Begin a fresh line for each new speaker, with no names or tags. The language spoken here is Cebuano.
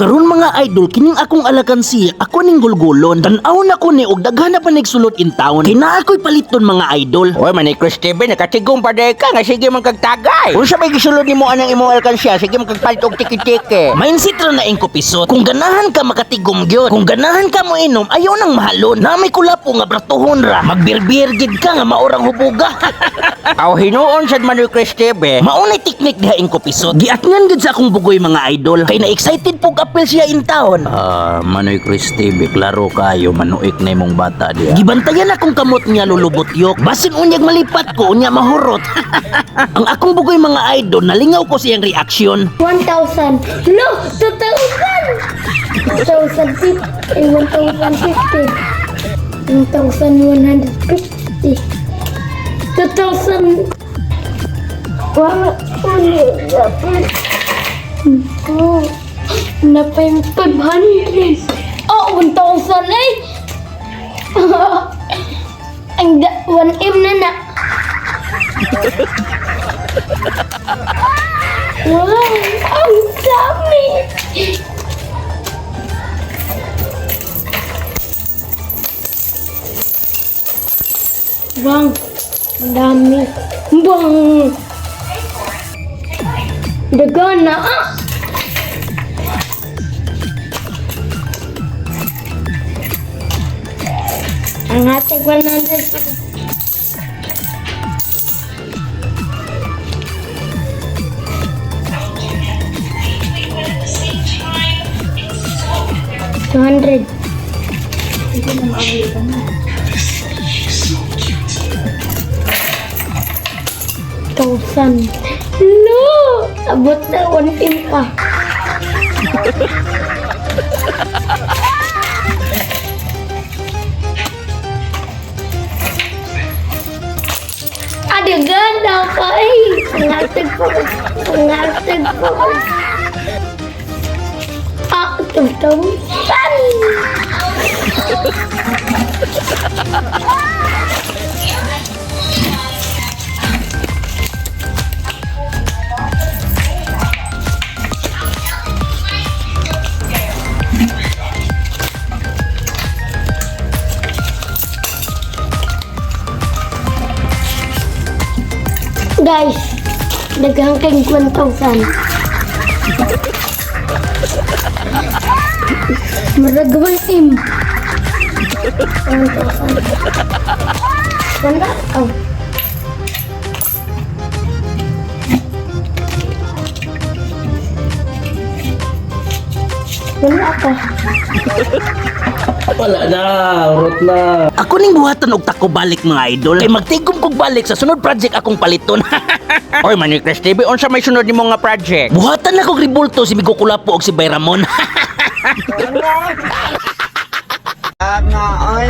karon, mga idol, kining akong alakansya, ako ning gulgulon. Tan-aw na ko ni og daghan na pa nagsulod in town. Kay naa ko'y paliton, mga idol.
Oy, Manny Chris TV, nakatigom pa day ka nga sige man kag tagay. Unsa may gisulod nimo anang imong alkansya, sige man kag palit og tiki-tiki.
Mindset ra na ing kupisot. Kung ganahan ka makatigom gyud. Kung ganahan ka mo inom, ayaw nang mahalon. Na may kulapo nga bratuhon ra. Magbirbir gid ka nga maurang hubuga.
Aw hinuon sad, Manny Chris TV.
Maunay teknik diha ing kupisot. Giatngan gid sa akong bugoy, mga idol. Kay na excited pug apil siya in town.
Ah, Manoy Chris TV, klaro kayo manuik na imong bata diha.
Gibantayan akong kamot niya lulubot yok. Basin unyag malipat ko, unya mahurot. Ang akong bugoy, mga idol, nalingaw ko siyang reaksyon.
1,000. No! 2,000! 1,050. Eh, 1,050. 1,150. 2,000. Wala. Wala. Oh, napay 500. Oh, 1,000 eh! Ang 1M na na. Wow! Ang dami! Bang! Ang dami! Bang! Dagana! Ah! Ang ating 100. 200. Thousand. No! Abot na 1M pa. Adagana pa eh. Pangatag po. Pangatag po. Ah, 2,000. Guys, daghang kay 1,000. Murag 1M. 1,000. Wala. Oh. Wala pa.
Wala na, urot na.
Ako ning buhatan og tako balik, mga idol. Kay magtigom kog balik sa sunod project akong paliton.
Oy, Manny Chris TV, unsa may sunod nimo nga project?
Buhatan na kog ribulto si Migo Kulapo og si Bay Ramon.
Nga ay.